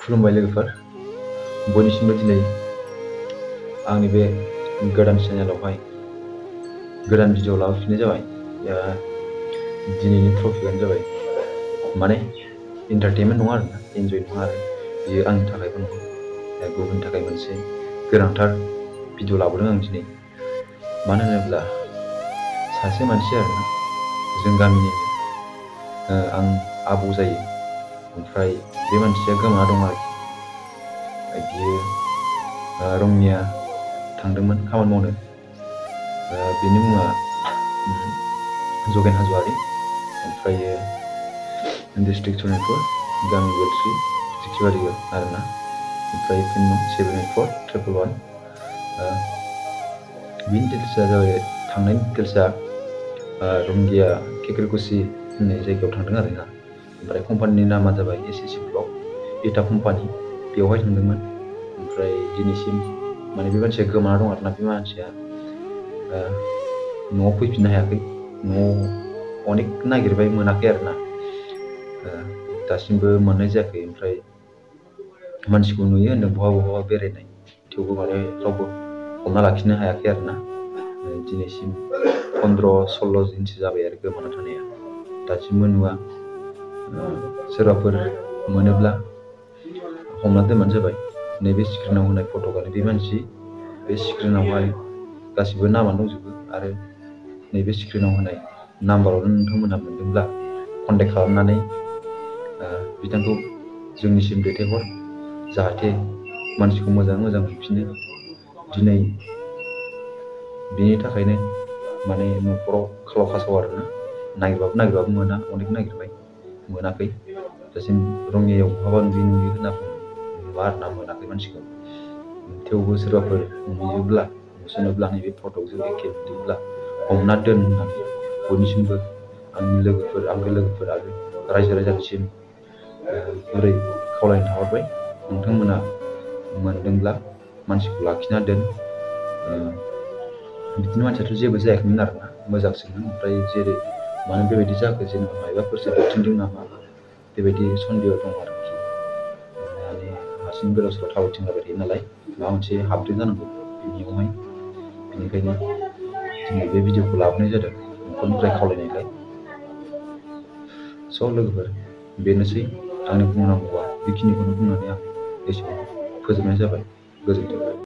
खुलुमबाय लोगोफोर, बयनिसिमबो दिनै आंनि बे गोदान चेनेलावहाय गोदान भिडिअ लाबोफिननाय जाबाय। दिनैनि टपिकआनो जाबाय माने एन्टारटेनमेन्ट नङा आरोना, इन्जय नङा आरो बियो आंनि थाखायबो नङा, गुबुननि थाखाय मोनसे गोनांथार भिडिअ लाबोदों आं दिनै। मानो होनोब्ला सासे मानसि आरोना, जों गामिनिनो आं आबौ जायो, ओमफ्राय बे मानसिया गोमाना दं आरोखि। बियो रङिया थांदोंमोन खामानि मावनो। बेनि मुङा जगेन हाजवारी, ओमफ्रायो डिस्ट्रिक्ट सनितपुर, गामि बेलस्रि, सिखिबारि आरोना। ओमफ्राय पिन नं 784111। बिनि डिटेल्सआ जाबाय, थांनायनि डिटेल्सआ रंगिया केकेलकुसि होननाय जायगायाव थांदों आरोना। ओमफ्राय कम्पानिनि नामा जाबाय एसएससि ब्लक इटा कम्पानि, बेवहाय थांदोंमोन। ओमफ्राय दिनैसिम माने बे मानसिया गोमाना दं आरोना। बे मानसिया न'आव फैफिननो हायाखै, न'आव अनेक नागिरबाय मोनाखै आरोना, दासिमबो मोननाय जायाखै। ओमफ्राय मानसिखौ नुयो होनदों बहा बेरायनाय, थेवबो माने रावबो हमना लाखिनो हायाखै आरोना। दिनैसिम 15-16 दिनसो जाबाय आरो गोमाना थानाया, दासिमबो नुवा। सोरबाफोर मोनोब्ला हमना दोनबानो जाबाय। नैबे स्क्रिनाव होनाय फट'आनो बे मानसि, बे स्क्रिनावहाय गासिबो नामानो दंजोबो, आरो नैबे स्क्रिनाव होनाय नाम्बारावनो नोंथांमोनहा मोनदोंब्ला कन्टेक्ट खालामनानै बिथांखौ जोंनिसिम दैथायहर, जाहाथे मानसिखौ मोजाङै मोजां मोनफिनो। दिनै बेनि थाखायनो माने न'खराव खालाव खासाव आरोना, नागिरबाबो मोना, अनेक नागिरबाय मोनाखै। दासिम रङियायाव बहाबा नुयो होनना बुङो, नुवा आरोना, मोनाखै मानसिखौ। थेवबो सोरबाफोर नुयोब्ला, नुसनोब्ला, नैबे फट'जों एखे नुदोंब्ला हमना दोन होननानै बयनिसिमबो आंनि लोगोफोर, आंगो लोगोफोर आरो रायजो राजानिसिम गुरै खावलायनो थाहरबाय। नोंथांमोना मोनदोंब्ला मानसिखौ लाखिना दोन। बिदिनो मानसियाथ' जेबो जायाखैमोन आरोना, मोजांसोमोन। ओमफ्राय जेरै मानो बेबायदि जाखो, जेनेबा मायबाफोरसो देरथिंदों नामा, बेबायदि सन्देह दं आरोखि। माने हारसिं गोदाव सोराव थाबायथिंलाबाय थायो नालाय, माबा मोनसे हाबदों जानांगौ बिनियावहाय। बेनिखायनो दिनै बे भिडिअखौ लाबोनाय जादों, न'खरनिफ्राय खावलायनायलाय। स' लोगोफोर, बेनोसै आंनि बुंनांगौआ, बेखिनिखौनो बुंनानै आं एसेयावनो फोजोबनाय जाबाय। गोजोन्थों।